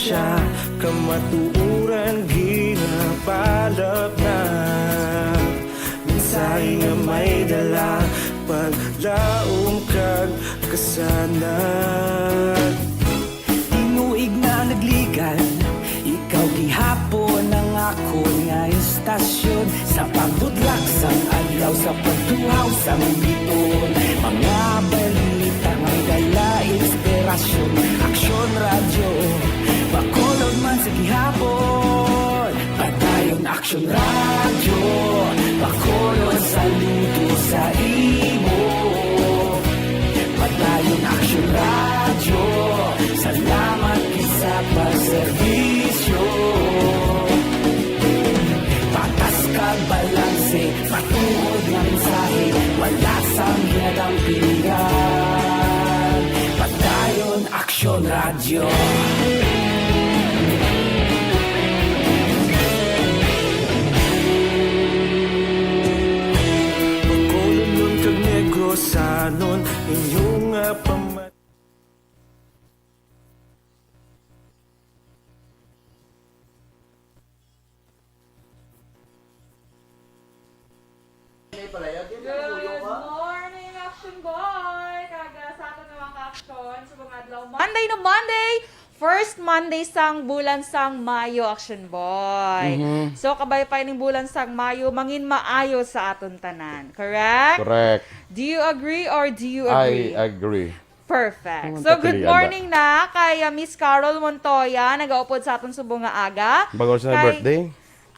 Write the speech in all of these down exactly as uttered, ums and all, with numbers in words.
Siya kamatuoran ginapalapnap, mensahe nga may dala, paglaom kag kasanag. Tinuig na nagligan, ikaw gihapon ang akon nga istasyon. Sa pagbudlak sang adlaw, sa pagtuhaw sang hipon, mga balita may dala inspirasyon. Aksyon Radyo, Bacolod man sa gihapon. Padayon Aksyon Radyo, Bacolod, saludo sa imo. Padayon Aksyon Radyo, salamat gid sa pagserbisyo. Patas kag balanse, matuod nga mensahe, wala sang ginadampingan. Padayon Aksyon Radyo. Bacolodnon kag Negrosanon, inyo nga pama- Good morning, Action Boy! Kag, ah, sa aton nga mga ka-action, subong adlaw, Monday na Monday, first Monday sang bulan sang Mayo, Action Boy. Mhm. So, kabay pa ining bulan sang Mayo, mangin maayo sa aton tanan. Correct? Correct. Do you agree or do you agree? I agree. Perfect. Ang So, good tatalian ba? morning na kay, ah, Miss Carol Montoya, nagaupod sa aton subong nga aga. Bago sa Kay birthday?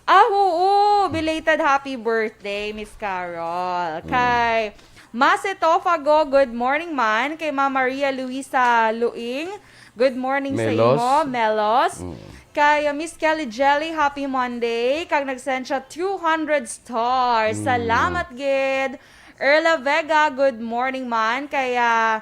Ah, oo. Belated happy birthday, Miss Carol. Mm. Kay Mase Tofago, good morning man. Kay Ma'am Maria Luisa Luing, good morning sa Melos. imo, Melos. Mm. Kay, uh, Miss Kelly Jelly, happy Monday. Kag nag-send siya two hundred stars. Mm. Salamat gid. Erla Vega, good morning man. Kay, uh,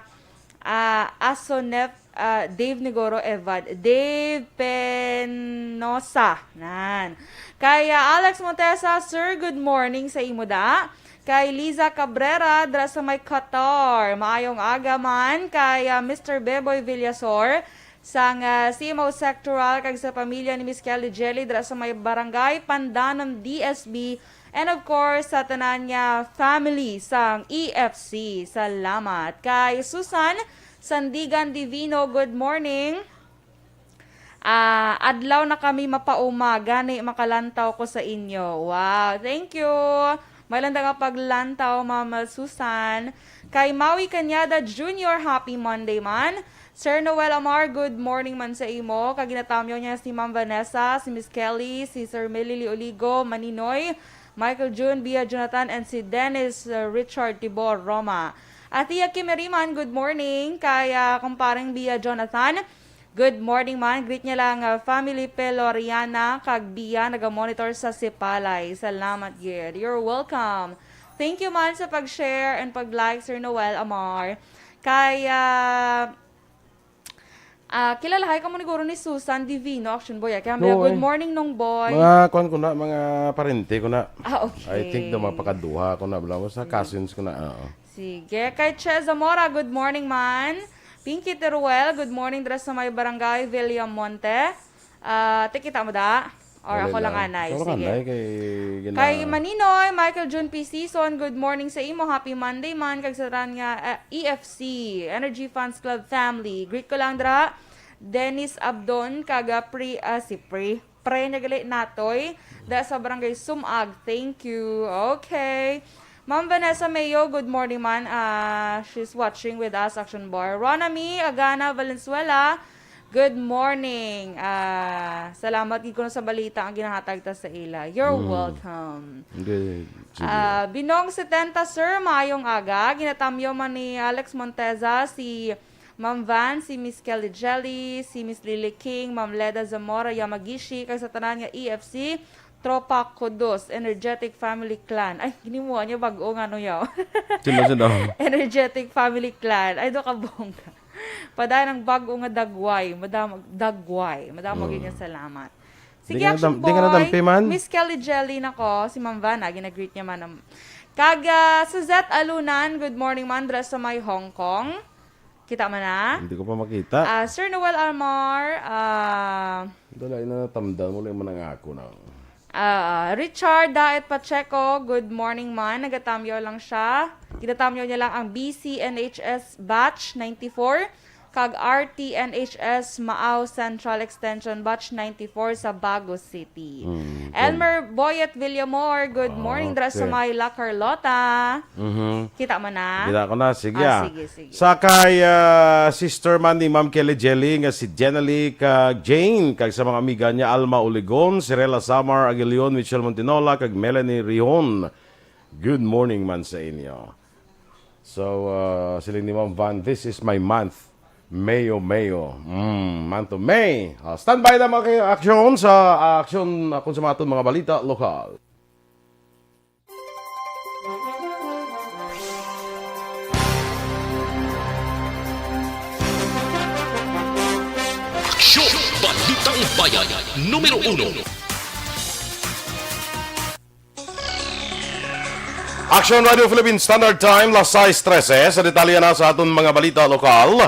Ah, Asonef, ah, Dave Negoro Evad, Dave Penosa. Nan. Kay, ah, Alex Montesa, "Sir, good morning sa imo da." Kay Liza Cabrera, dra sa may Qatar. Maayong aga man. Kay, ah, Mister Beboy Villasor, sang, ah, C M O Sectoral, kag sa pamilya ni Miss Kelly Jelly, dra sa may Barangay Pandanon D S B. And of course, sa tanan nga family sang E F C. Salamat. Kay Susan Sandigan Divino, good morning. Ah, adlaw na kami mapauma, gani makalantaw ko sa inyo. Wow, thank you. May landa nga paglantaw, Ma'am Susan. Kay Maui Cañada Junior, happy Monday man. Sir Noel Amar, good morning man sa imo. Kag ginatamyaw niya si Ma'am Vanessa, si Miss Kelly, si Sir Melily Oligo, Maninoy, Michael June, Bia Jonathan, and si Dennis, uh, Richard Tibor Roma. Atiya Kim Riman, good morning. Kay, ah, kumpareng Bia Jonathan, good morning man. Greet niya lang, ah, family Peloriana, kag Bia, naga-monitor sa Sipalay. Salamat gid. You're welcome. Thank you man sa pag-share and pag-like, Sir Noel Amar. Kay, ah, Ah, kilalahay ka mo ni guro ni Susan Divino, Action Boy, ah. Kaya, No, good eh. morning, Nong Boy. Mga kuwan ko na, mga parente ko na. Ah, okay. I think daw mapakaduha ko na, bala mo sa Mm. cousins ko na, oo. Sige. Kay Che Zamora, good morning, man. Pinky Teruel, good morning, dira sa may barangay Villamonte. Ah, tikita mo da? Or Wala ako lang, lang. anay. Ako lang, Sige. anay, kay gina- Kay Maninoy, Michael June P. Season, good morning sa imo. Happy Monday man. Kag sa tanan nga, ah, E F C, Energy Fans Club family. Greet ko lang dra, Dennis Abdon, kag, ah, pre, ah, si pre. Pre niya gali, Natoy. Da sa Barangay Sumag. Thank you. Okay. Ma'am Vanessa Mayo, good morning man. Ah, she's watching with us, Action Boy. Ronami Agana Valenzuela, good morning. Ah, salamat gid kuno sa balita ang ginahatag ta sa ila. You're Mm. welcome. Good. Sige. Ah, Binong setenta, sir, maayong aga. Ginatamyo man ni Alex Monteza, si Ma'am Van, si Miss Kelly Jelly, si Miss Lily King, Ma'am Leda Zamora Yamagishi, kag sa tanan nga E F C, Tropa Kudos, Energetic Family Clan. Ay, ginimuha niya bag-o nga ano yaw. Sino, sino? Energetic Family Clan. Ay, do ka bongga. Padayon ang bag-o nga dagway. Madam-, dagway. Madamo Mm. gid nga salamat. Di Sige, ka Action nadam-, di ka Boy. nadampi man? Miss Kelly Jelly na ko. Si Ma'am Van, ah, ginagreet niya man ang Kag, ah, Suzette Alunan, good morning, man, dra sa may Hong Kong. Kita man na? Hindi ko pa makita. Ah, Sir Noel Almar, ah, Wala na natamdan mo lang man ang ako na. Ah, Richard Daet Pacheco, good morning man. Nagatamyaw lang siya. Ginatamyaw niya lang ang B C N H S Batch ninety-four kag R T N H S Maaw Central Extension Batch ninety-four sa Bago City. Mm, Elmer Boyet Villamor, good morning dira sa okay. May La Carlota. Mhm. Kita mo na? Kita ko na. Sige, Ah, ah. sige, sige. Sa kay, ah, Sister man ni Ma'am Kelly Jelly nga si Jenny kag Jane, kag sa mga amiga niya Alma Uligon, Sirela Samar Aguilion, Michelle Montinola, kag Melanie Rihon. Good morning man sa inyo. So, ah, siling ni Ma'am Van, "This is my month. Mayo, Mayo." Mm, month of May. Ah, standby na mga aksyon sa, ah, aksyon, ah, kung sa mga aton mga balita lokal. Aksyon! Balitang Bayan, numero uno. Aksyon Radio Philippine Standard Time, las sais trese. Sa detalye na sa aton mga balita lokal.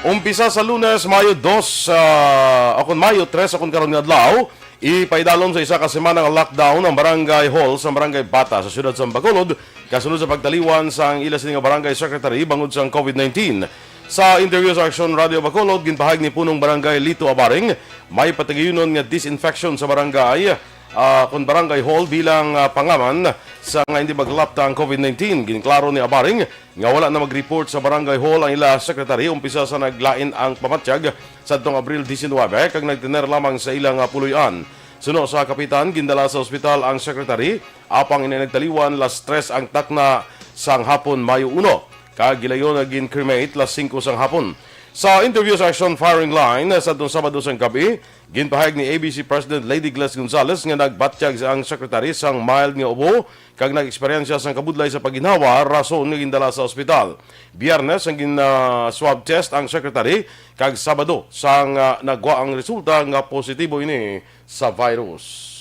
Umpisa sa Lunes, Mayo dos, ah, o kon Mayo tres, o kon karon nga adlaw, ipaidalom sa isa ka semana nga lockdown ang barangay hall sa Barangay Bata sa siyudad sa Bacolod, kasunod sa pagtaliwan sang ila sini nga barangay secretary bangod sang covid nineteen. Sa interview sa Aksyon Radio Bacolod, ginpahayag ni Punong Barangay Lito Abaring, may patigayunon nga disinfection sa barangay, ah, kon barangay hall bilang, ah, pangaman sa nga hindi maglapta ang covid nineteen. Ginklaro ni Abaring nga wala na mag-report sa barangay hall ang ila secretary umpisa sa naglain ang pamatyag sadtong Abril diecinuebe kag nagtener lamang sa ila nga puloy-an. Suno sa kapitan, gindala sa ospital ang secretary, apang inay nagtaliwan las tres ang takna sang hapon, Mayo uno, kag gilayon nga gin-cremate las singko sang hapon. Sa interview sa Aksyon Firing Line sadtong Sabado sang gabi, ginpahayag ni A B C President Lady Gles Gonzalez nga nagbatyag ang secretary sang mild nga ubo kag nag-eksperyensya sang kabudlay sa pagginhawa, rason nga gindala sa ospital. Biyernes ang gin-, ah, swab test ang secretary, kag Sabado sang, ah, nagwa ang resulta nga positibo ini sa virus.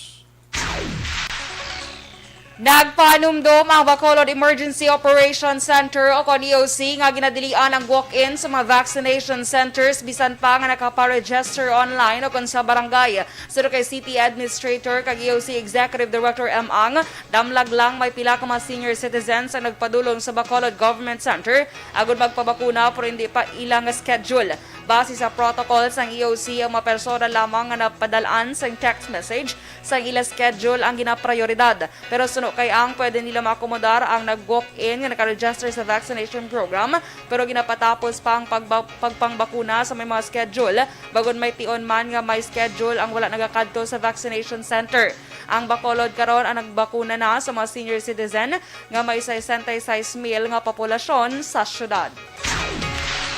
Nagpanumdom ang Bacolod Emergency Operation Center o kon E O C nga ginadilian ang walk-in sa mga vaccination centers bisan pa nga nakaparegister online o kon sa barangay. Suno kay City Administrator kag E O C Executive Director M. Ang, damlag lang may pila ka mga senior citizens ang nagpadulong sa Bacolod Government Center agud magpabakuna pero hindi pa ila nga schedule. Base sa protocol sang E O C, ang mga persona lamang nga napadal-an sang text message sang ila schedule ang ginaprioridad. Pero suno kay Ang, pwede nila maakomodar ang nag-walk-in nga nakaregister sa vaccination program, pero ginapatapos pa ang pagba-, pagpangbakuna sa may mga schedule, bag-o may tion man nga may schedule ang wala nagakadto sa vaccination center. Ang Bacolod karon ang nagbakuna na sa mga senior citizen nga may sesenta y seis mil nga populasyon sa syudad.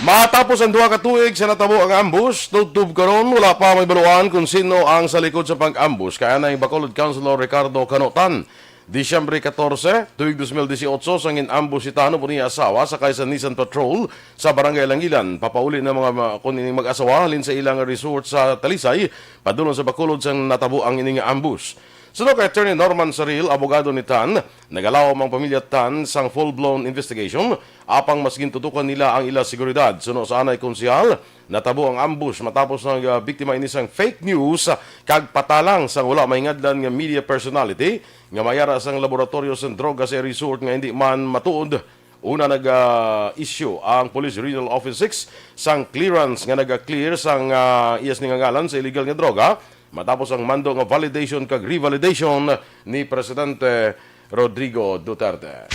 Matapos ang duha ka tuig sa natabo ang ambush, tubtob karon wala pa mahibaluan kung sino ang sa likod sa pag-ambush, kay anay Bacolod Councilor Ricardo Cano Tan. Disyembre katorse, tuig dos mil disiotso, sang gin-ambush si Tan upod iya asawa sakay sa Nissan Patrol sa Barangay Langilan. Papauli na mga ma-, kun ining mag-asawa halin sa ilang resort sa Talisay, padulong sa Bacolod sang natabo ang ini nga ambush. Suno kay Attorney Norman Saril, abogado ni Tan, nagalawom ang pamilya Tan sang full-blown investigation, apang mas gintutukan nila ang ila seguridad. Suno sa anay konsehal, natabo ang ambush matapos nga biktima ini sang fake news kag patalang sang wala mahingadlan nga media personality nga may ara sang laboratoryo sang droga sa resort nga hindi man matuod. Una, nag, ah, issue ang Police Regional Office six sang clearance nga naga-clear sang, ah, iya sini nga ngalan sa illegal nga droga, matapos ang mando nga validation kag revalidation ni Presidente Rodrigo Duterte.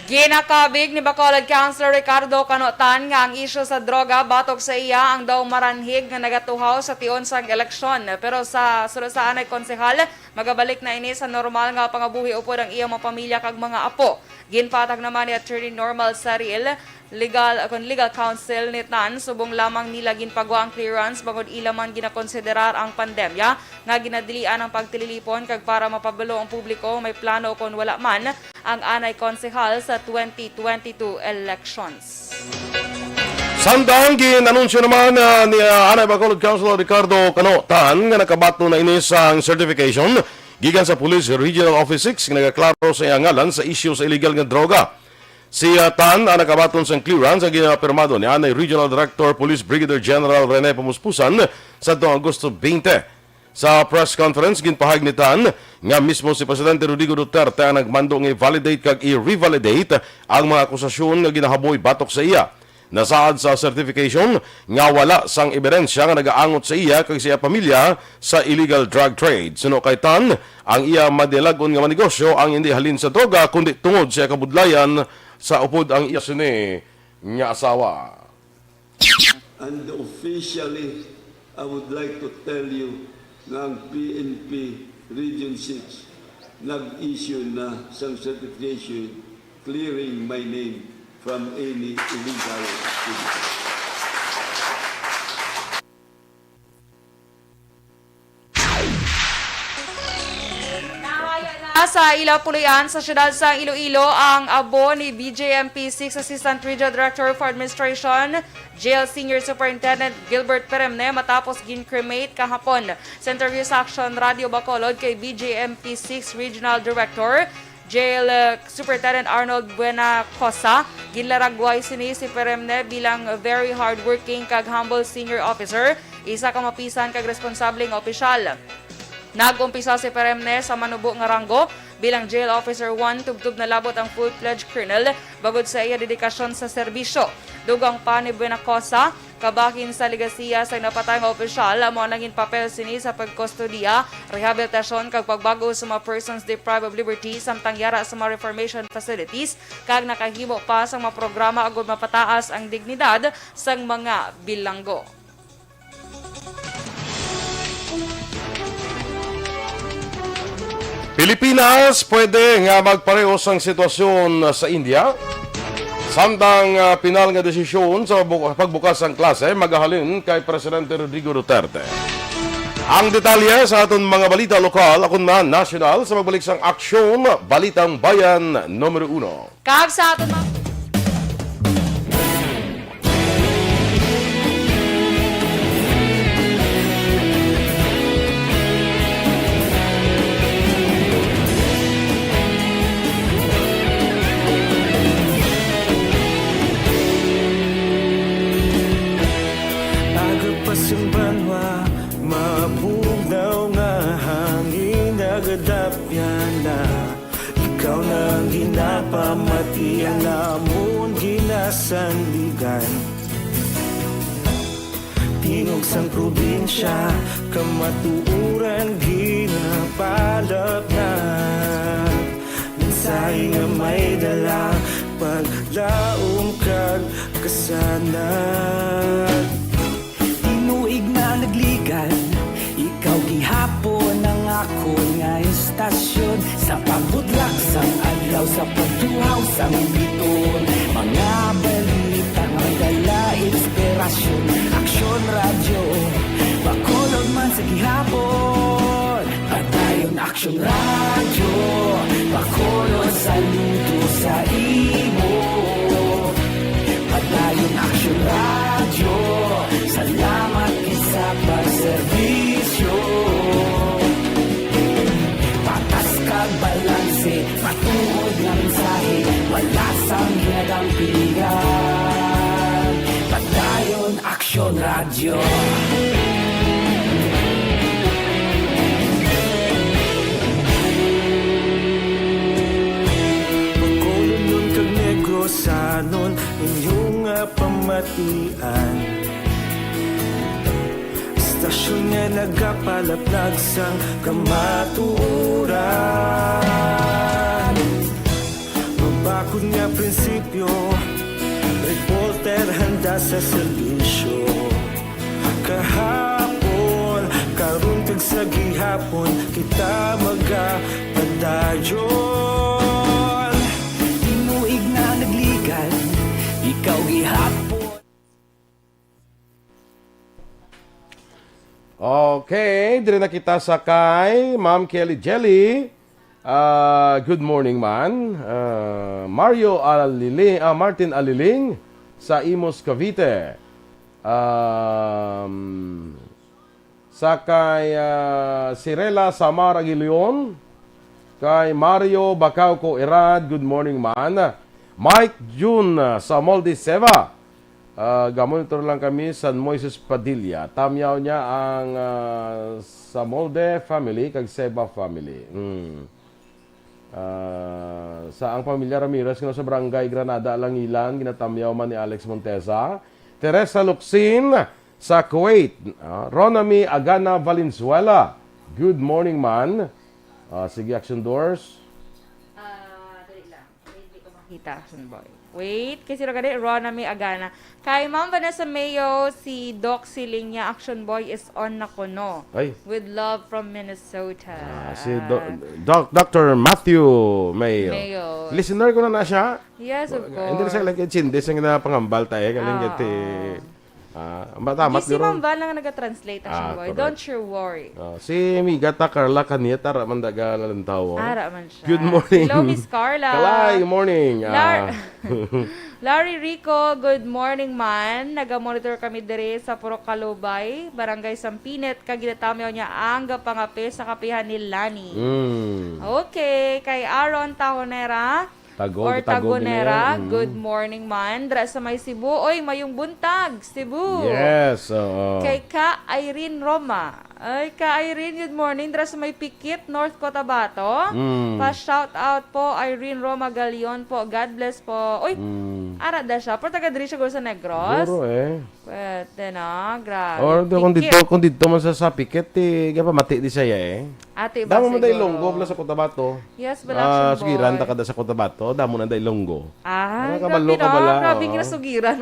Ginakabig ni Bacolod Councilor Ricardo Cano Tan nga ang isyu sa droga batok sa iya ang daw maranhig nga nagatuhaw sa tion sang eleksyon. Pero sa suno sa anay konsehal, magabalik na ini sa normal nga pangabuhi upod ang iya mga pamilya kag mga apo. Ginpatag naman ni Attorney Norman Saril, legal, kon legal counsel ni Tan, subong lamang nila ginpagwa ang clearance bangod ila man ginakonsiderar ang pandemya nga ginadilian ang pagtililipon kag para mapabalo ang publiko may plano kon wala man ang anay konsehal sa twenty twenty-two elections. Samtang gin-anunsyo naman, ah, ni, ah, anay Bacolod Councilor Ricardo Cano Tan nga nakabaton na ini sang certification gikan sa Police Regional Office six nga nagaklaro sa iyang ngalan sa isyu sa illegal nga droga. Si, ah, Tan ang nakabaton sang clearance nga ginapirmado ni anay Regional Director Police Brigadier General Rene Pamuspusan sa tuong Agosto twenty. Sa press conference, ginpahayag ni Tan nga mismo si Presidente Rodrigo Duterte ang nagmando nga i-validate kag i-revalidate ang mga akusasyon nga ginahaboy batok sa iya. Nasaad sa certification nga wala sang ebidensya nga nagaangot sa iya kag sa iya pamilya sa illegal drug trade. Suno kay Tan, ang iya madilag-on nga manegosyo ang hindi halin sa droga, kundi tungod sa iya kabudlayan sa upod ang iya sini nga asawa. And officially, I would like to tell you nga ang P N P Region six nag-issue na sang certification clearing my name from any illegal activity. Nahaya na sa ila puloy-an sa siyudad sa Iloilo ang abo ni B J M P six Assistant Regional Director for Administration, Jail Senior Superintendent Gilbert Peremne, matapos gin-cremate kahapon. Sa interview sa Action Radio Bacolod kay B J M P six Regional Director, Jail, uh, Superintendent Arnold Buenacosa, ginlaragway sini si Peremne bilang very hardworking kag humble senior officer, isa ka mapisan kag responsable nga opisyal. Nag-umpisa si Peremne sa manubo nga ranggo bilang Jail Officer one, tubtob nalabot ang full-fledged colonel, bangod sa iya dedikasyon sa serbisyo. Dugang pa ni Buenacosa, kabahin sa legasiya sang napatay nga opisyal, amo ang nangin papel sini sa pagkustodiya, rehabilitasyon, kag pagbag-o sa mga persons deprived of liberty, samtang yara sa mga reformation facilities, kag nakahimo pa sang mga programa agud mapataas ang dignidad sang mga bilanggo. Pilipinas, pwede nga magpareho sang sitwasyon sa India. Samtang, ah, pinal nga desisyon sa bu-, pagbukas sang klase magahalin kay Presidente Rodrigo Duterte. Ang detalye sa aton mga balita lokal, ako na nasyonal, sa pagbalik sang Aksyon Balitang Bayan numero uno. Kag sa aton mga Aga pa sing banwa, mabugnaw nga hangin nagadapyan na. Ikaw na ang ginapamatian, amon ginasandigan. Tingog sang probinsya, kamatuoran ginapalapnat. Mensahe nga may dala, paglaom kag kasanag. Tinuig na nagligan, ikaw gihapon ang akon nga istasyon. Sa pagbudlak sang adlaw, sa pagtuhaw sang biton, mga balita may dala inspirasyon. Aksyon Radyo, Bacolod man sa gihapon. Padayon Aksyon Radyo, Bacolod, saludo sa imo. Padayon Aksyon Radyo, salamat gid sa pagserbisyo. Patas kag balanse, matuod nga mensahe, wala sang ginadampigan. Padayon Aksyon Radyo. Bacolodnon kag Negrosanon, inyo nga pamatian. Istasyon nga nagapalaplag sang kamatuoran. Mabakod nga prinsipyo, reporter handa sa serbisyo. Kahapon, karon kag sa gihapon, kita magapadayon. Tinuig na nagligan, ikaw gihapon. Okay, diri na kita sa kay Ma'am Kelly Jelly. Ah, good morning, man. Ah, Mario Aliling, ah, Martin Aliling sa Imus, Cavite. Um, sa kay, ah, Sirela Samar Aguilion, kay Mario Bacauco Erad, good morning, man. Mike Jun, ah, sa Molde, Seva. Ah, gamonitor lang kami, San Moises Padilla. Tamyaw niya ang, ah, sa Molde family kag Seva family. Mm. Ah, sa ang pamilya Ramirez nga sa Barangay Granada, Alangilan, ginatamyaw man ni Alex Montesa. Teresa Luxin sa Kuwait. Ah, Ronami Agana Valenzuela. Good morning, man. Ah, sige, Action Doors. Ah, dali lang. Wait, di ko makita, Action Boy. Wait, kay sino gani? Ronami Agana. Kay Ma'am Vanessa Mayo, si Doc siling niya, Action Boy is on na kuno. Ay. With love from Minnesota. Ah, si Do-, Doc, Doctor Matthew Mayo. Mayo. Listener ko na na siya. Yes, of Hindi na siya course. Lang kay Chindes ang napangambal tayo. Kaling Oo. Kay ti-, ah, matamat Si, si guro. Ma'am Val ang naga-translate, Action Ah, Boy. correct. Don't you worry. Ah, si Miga ta Carla Kanieta, ra man daga lalantaw, oh. Ara man siya. Good morning. Hello, Miss Carla. Kalay, morning. Lar-, Ah. Larry Rico, good morning, man. Naga-monitor kami diri sa Purok Kalubay, Barangay Sampinit, kag ginatamyaw niya ang gapangape sa kapihan ni Lani. Mm. Okay, kay Aaron Tahonera Tago-, or Tago Tagonera, nila. Mm. Good morning, man. Dra sa may Cebu, oy, mayong buntag, Cebu. Yes, oo. Kay Ka Irene Roma. Ay, Ka Irene, good morning. Dra sa may Pikit, North Cotabato. Mm. Pa-shout out po, Irene Roma Galion po. God bless po. Uy, Mm. ara da siya. Pero taga diri siya, guro, sa Negros. Guro, eh. Pwede na, grabe. Or do, kung Pikit. Dito, kung dito man sa, sa Pikit, eh, gapamati di siya, eh. Ate, ba, Damo man da siguro? Ilonggo, bala sa Cotabato. Yes, bala, Ah, Action sige, Boy. Randa ka da sa Cotabato. Damo na da Ilonggo. Ah, Ano, grabe kabalo ka na. Bala, Grabe oo. Nga sugiran.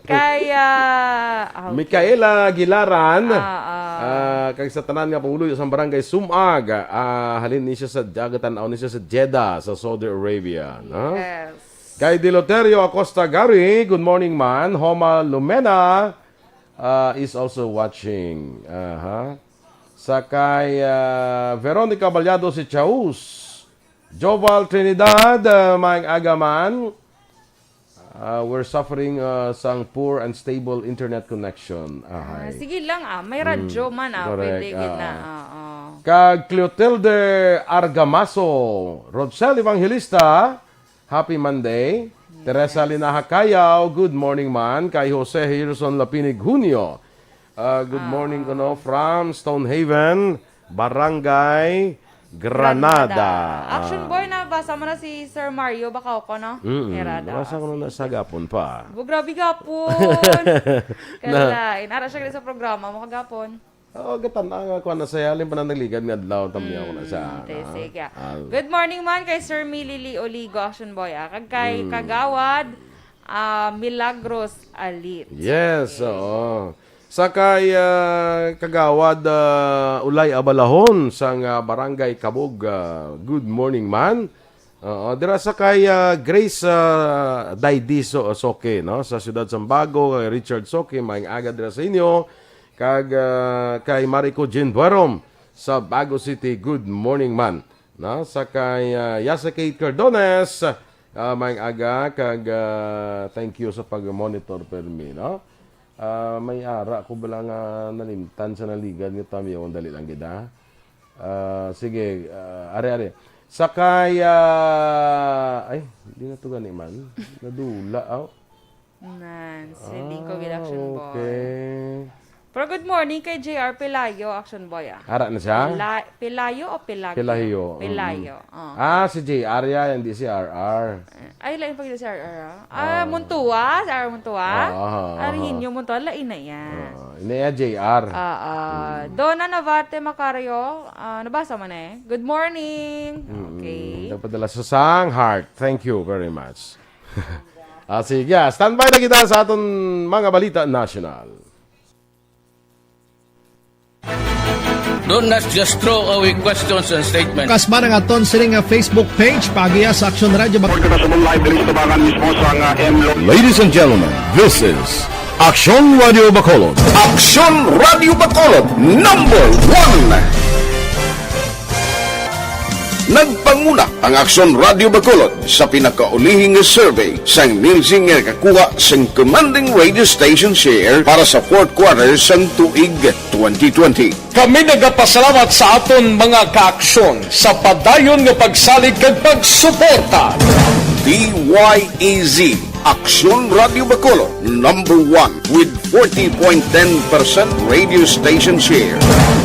Kaya, ah, okay. Micaela Gilaran, Ah, ah. ah, kag sa tanan nga pumuluyo sa barangay Sumag, ah, halin ni siya sa Dagat, tanaw ni siya sa Jeddah, sa Saudi Arabia, no? Yes. Kay Deloterio Acosta Gary, good morning, man. Homa Lumena, ah, is also watching. Aha. Sa kay, ah, Veronica Baliado si Chaus. Joval Trinidad, ah, maayong aga, man. Ah, we're suffering, ah, sang poor and stable internet connection. Ah, Ahay. Sige lang, ah. May radyo Mm, man, ah. correct, Pwede gid na. ah. Oo. Kag Clotilde Argamaso, Rochelle Evangelista, happy Monday. Teresa Yes. Linaha Cayaw, good morning, man. Kay Jose Hirson Lapinig Junio, ah, good morning Ah. kuno from Stonehaven, Barangay Granada. Granada. Action Ah. Boy, nabasa mo na si Sir Mario Bacauco, no? Mm-mm. Era daw, Nabasa ko na sige. Na sa gapon pa. Bu-, grabe gapon. Na- Kalain. Ara siya gali sa programa mo kagapon. Oo, gatan-, ang kuwan na sa yalim pa na nagligad nga adlaw, tamyaw ko na sa, Mm, te, ano, sige. ah. Good morning man kay Sir Millie Lee Oligo, Action Boy, ah. Kag kay Mm. Kagawad, ah, Milagros Alit. Yes, Okay. oo. Sa kay, ah, Kagawad, ah, Ulay Abalahon sang, ah, Barangay Kabog, ah, good morning man. Oo, dira sa kay, ah, Grace, ah, Daydi So-, Soke, no? Sa Siyudad Sambago, kay Richard Soke, maayong aga dira sa inyo. Kag, ah, kay Marico Jean Buerom sa Bago City, good morning man. No? Sa kay, ah, Yasa Kate Cardones, ah, maayong aga, kag, ah, thank you sa pag-monitor permi, no? Ah, may ara ko bala nga nalimtan sa naligad nga tamyaw, dali lang gid, ha? Ah, sige, ah, ari, ari. Sa kay, ah, ay, di na to gani man. Nadula, aw. Nan, si Lingko gid, Ah, Action Boy. Okay. Pero good morning kay J R Pelayo, Action Boy, ah. Ara na siya? Pela-, Pelayo o Pelagyo? Pelayo, mm. Pelayo, oh. Ah, si J R yan, hindi si R R. Eh, ay, lain pa gid si R R, ah. Ah, Ah. Muntua, si R R Muntua. Ah, ah, ah, ah. Arihinyo Muntua, lain na yan. Ah, ini ya J R. Ah, ah. Mm. Donna Navarte Macario, ah, nabasa mo na eh. Good morning. Mm, Okay. nagpadala sa sang heart. Thank you very much. Ah, sige, ah, standby na kita sa aton mga balita national. Don't, let's just throw away questions and statements. Kasba ang aton sini nga Facebook page, paagiya sa Action Radio Bac- Pagkita sa mong live diri sa tubangan mismo sa nga M Lo- Ladies and gentlemen, this is Action Radio Bacolod. Action Radio Bacolod, number one. Nagpanguna ang Aksyon Radio Bacolod sa pinakaulihing nga survey sang Nielsen nga nakakuha sang commanding radio station share para sa fourth quarter sang tuig twenty twenty. Kami nagapasalamat sa aton mga kaaksyon sa padayon nga pagsalig kag pagsuporta. D Y E Z, Aksyon Radio Bacolod, number one with forty point ten percent radio station share.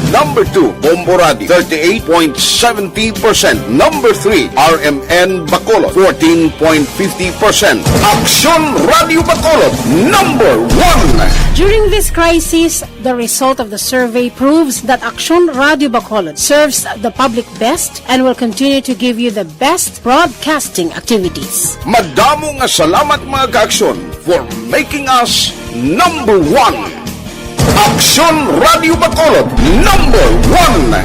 Number two, Bombo Radio, thirty-eight point seventy percent. Number three, R M N Bacolod, fourteen point fifty percent. Aksyon Radio Bacolod, number one. During this crisis, the result of the survey proves that Aksyon Radio Bacolod serves the public best and will continue to give you the best broadcasting activities. Madamo nga salamat, mga ka-Aksyon, for making us number one. Aksyon Radio Bacolod, number one.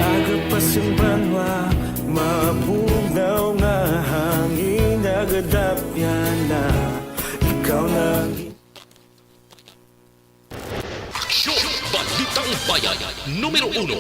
Aga pa sing banwa, mapunaw nga hangin, nagadapyan na ikaw na. Aksyon, Balitang Bayan, numero uno.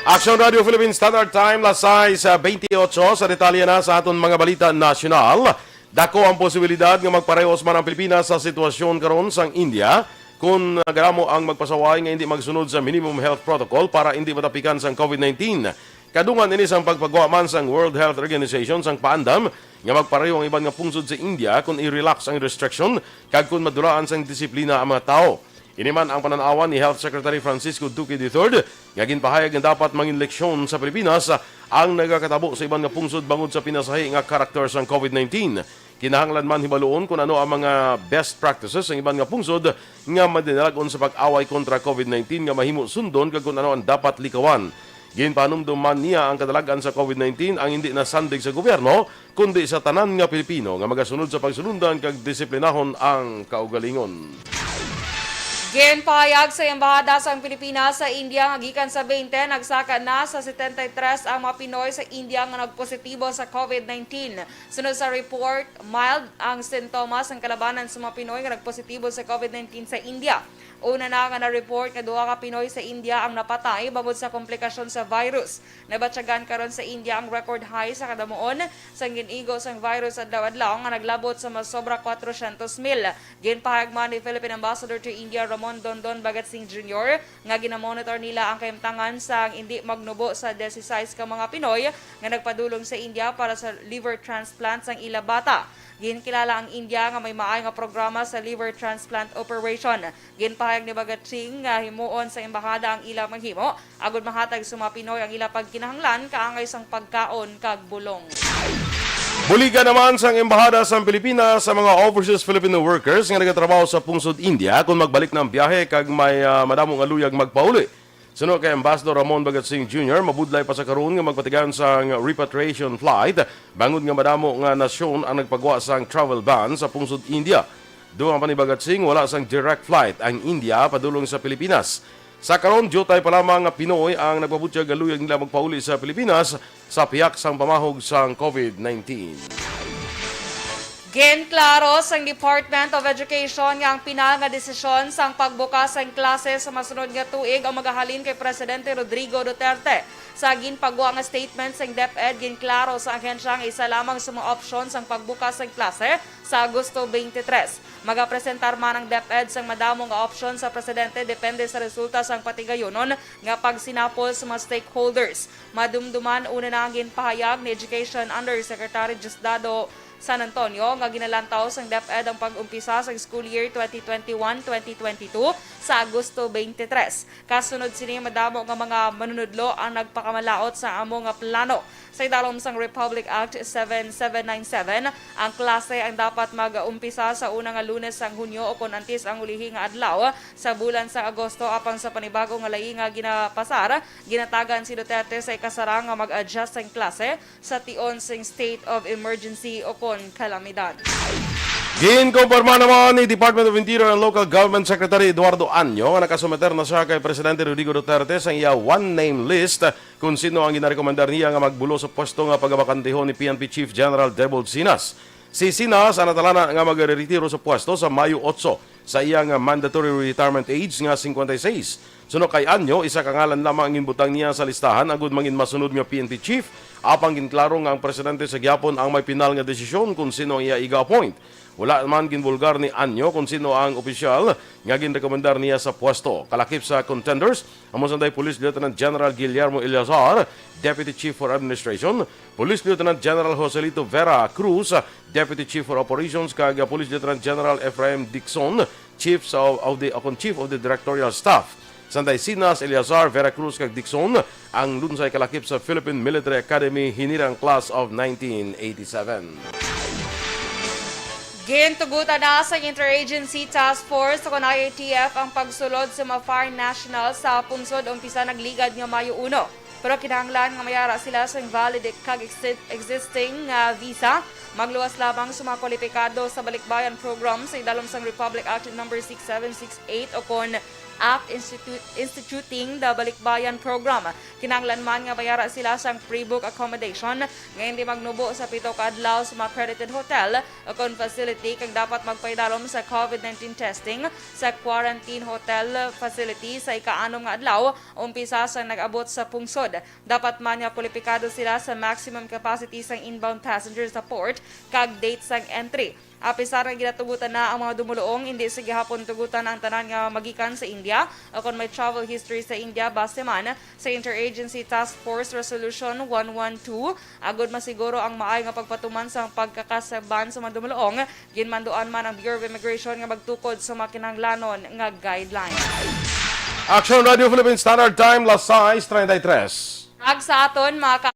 Aksyon Radio Philippine Standard Time, las sais, ah, twenty-eight. Sa detalye na sa aton mga balita nasyonal, dako ang posibilidad nga magparehos man ang Pilipinas sa sitwasyon karon sang India, kun, ah, kadamo ang magpasaway nga hindi magsunod sa minimum health protocol para hindi matapikan sang COVID nineteen. Kadungan ini sang pagpagwa man sang World Health Organization sang paandam nga magpareho ang iban nga pungsod sa India kon i-relax ang restriction kag kon madulaan sang disiplina ang mga tawo. Ini man ang panan-awan ni Health Secretary Francisco Duque the third, nga ginpahayag nga dapat mangin leksyon sa Pilipinas ang nagakatabo sa iban nga pungsod bangod sa pinasahi nga karakter sang COVID nineteen. Kinahanglan man hibaluon kon ano ang mga best practices sang iban nga pungsod nga madinalag-on sa pag-away kontra COVID nineteen nga mahimo sundon kag kon ano ang dapat likawan. Ginpahanumdom man niya ang kadalag-an sa COVID nineteen ang hindi nasandig sa gobyerno, kundi sa tanan nga Pilipino nga magasunod sa pagsulundan kag disiplinahon ang kaugalingon. Ginpahayag sa Embahada sang Pilipinas sa India nga gikan sa twenty, nagsaka na sa setenta y tres ang mga Pinoy sa India nga nagpositibo sa COVID nineteen. Sunod sa report, mild ang sintomas sang kalabanan sa mga Pinoy nga nagpositibo sa COVID nineteen sa India. Una na nga na-report nga duha ka Pinoy sa India ang napatay bangod sa komplikasyon sa virus. Nabatyagan karon sa India ang record high sa kadamuon sang gin-igo sang virus adlaw-adlaw, nga naglabot sa mas sobra kwatrocientos mil. Ginpahayag man ni Philippine Ambassador to India Ramon Dondon Bagatsing Junior nga ginamonitor nila ang kahimtangan sang indi magnubo sa disisais ka mga Pinoy nga nagpadulong sa India para sa liver transplant sang ila bata. Ginkilala ang India nga may maayo nga programa sa liver transplant operation. Ginpahayag ni Bagatsing nga himuon sa embahada ang ila maghimo agud mahatag sa mga Pinoy ang ila pagkinahanglan kaangay sang pagkaon kag bulong. Buligan naman sang Embahada sang Pilipinas sa mga overseas Filipino workers nga nagatrabaho sa pungsod India kon magbalik na ang biyahe kag may, ah, madamo nga luyag magpauli. Suno kay Ambassador Ramon Bagatsing Junior, mabudlay pa sa karon nga magpatigayon sang repatriation flight bangod nga madamo nga nasyon ang nagpagwa sang travel ban sa pungsod India. Dugang pa ni Bagatsing, wala sang direct flight ang India padulong sa Pilipinas. Sa karon, diutay pa lamang nga Pinoy ang nagpabutyag nga luyag nila magpauli sa Pilipinas sa pihak sang pamahog sang COVID nineteen. Ginklaro sang Department of Education nga ang pinal nga desisyon sang pagbukas sang klase sa masunod nga tuig ang magahalin kay Presidente Rodrigo Duterte. Sa ginpagwa nga statement sang DepEd, ginklaro sa ahensya nga isa lamang sa mga opsyon sang pagbukas sang klase sa Agosto twenty-three. Magapresentar man ang DepEd sang madamo nga opsyon sa presidente depende sa resulta sang patigayonon nga pagsinapol sa mga stakeholders. Madumduman, una na ang ginpahayag ni Education Undersecretary Diosdado San Antonio nga ginalantaw sang DepEd ang pag-umpisa sa school year twenty twenty-one, twenty twenty-two sa Agosto twenty-three. Kasunod sini, madamo nga mga manunudlo ang nagpakamalaut sa amo nga plano. Sa idalom sang Republic Act seven seven nine seven, ang klase ang dapat mag-umpisa sa una nga Lunes sang Hunyo o kon antes ang ulihi nga adlaw sa bulan sang Agosto, apang sa panibago nga layi nga ginapasar, ginatagan si Duterte sa ikasarang nga mag-adjust sang klase sa tion sing state of emergency o kon kalamidad. Ginkumpirma naman ni Department of Interior and Local Government Secretary Eduardo Año nga nakasumiter na siya kay Presidente Rodrigo Duterte sa iya one-name list kung sino ang ginarekomendar niya nga magbulo sa pwesto nga pagabakantehon ni P N P Chief General Debold Sinas. Si Sinas ang natalana nga magreretiro sa pwesto sa Mayo otso. sa iya nga mandatory retirement age nga singkwenta y seis. Suno kay Anyo, isa ka ngalan lamang ang ginbutang niya sa listahan agud mangin masunod nga P N P chief, apang ginklaro nga ang presidente sa gihapon ang may pinal nga desisyon kon sino ang iya iga-appoint. Wala man ginbulgar ni Anyo kon sino ang opisyal nga ginrekomendar niya sa pwesto. Kalakip sa contenders, amo sanday Police Lieutenant General Guillermo Eleazar, Deputy Chief for Administration, Police Lieutenant General Joselito Vera Cruz, Deputy Chief for Operations, kag Police Lieutenant General Ephraim Dixon, Chief sa, of the, o kon Chief of the Directorial Staff. Sanday Sinas, Eleazar, Vera Cruz, kag Dixon ang lunsay kalakip sa Philippine Military Academy, Hinirang Class of nineteen eighty-seven. Gintugutan na sa Interagency Task Force o kon I A T F ang pagsulod sa mga foreign national sa pungsod umpisa nagligad nga Mayo uno. Pero kinahanglan nga may ara sila sang valid kag exi-, existing nga visa, magluwas lamang sa mga kwalipikado sa balikbayan program sa idalom sang Republic Act Number six seven six eight o kon Act Institu-, Instituting the Balikbayan Program. Kinahanglan man nga may ara sila sang pre-book accommodation nga hindi magnubo sa pito ka adlaw sa mga accredited hotel o kon facility, kag dapat magpaidalom sa COVID nineteen testing sa quarantine hotel facility sa ika-anom nga adlaw umpisa sang nag-abot sa pungsod. Dapat man nga kwalipikado sila sa maximum capacity sang inbound passengers sa port kag date sang entry. Apisar nga ginatugutan na ang mga dumuluong, indi sa gihapon tugutan ang tanan nga magikan sa India o kon may travel history sa India, base man sa Interagency Task Force Resolution one one two, agud masiguro ang maay nga pagpatuman sang pagkakasaban sa mga dumuluong. Ginmanduan man ang Bureau of Immigration nga magtukod sa mga kinahanglanon nga guidelines. Action Radio Philippine Standard Time, las sais treinta y tres. Kag sa aton mga ka-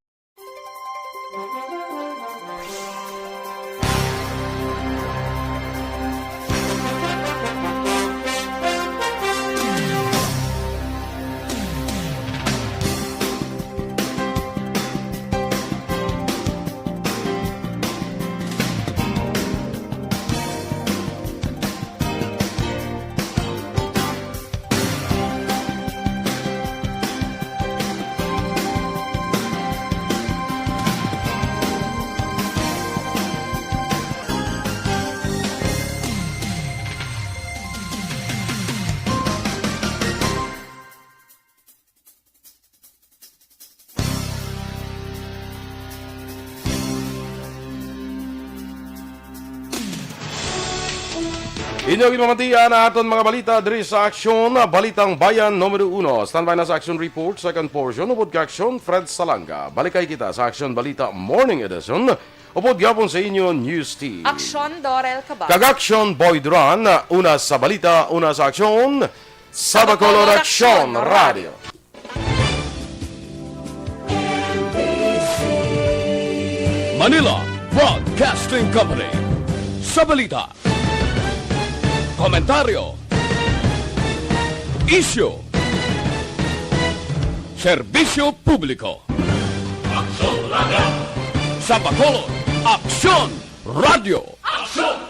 Inyo ginpamatian ang aton mga balita diri sa Aksyon, Balitang Bayan numero uno. Standby na sa Aksyon Report, second portion, upod kay Aksyon Fred Salanga. Balikay kita sa Aksyon Balita Morning Edition, upod gihapon sa inyo News Team. Aksyon Dorel Cabal. Kag Aksyon Boy Duran, una sa balita, una sa aksyon, sa Bacolod Aksyon Radio. Manila Broadcasting Company. Sa balita, komentaryo, isyu, serbisyo publiko. Aksyon Radio. Sa Bacolod, Aksyon Radio. Aksyon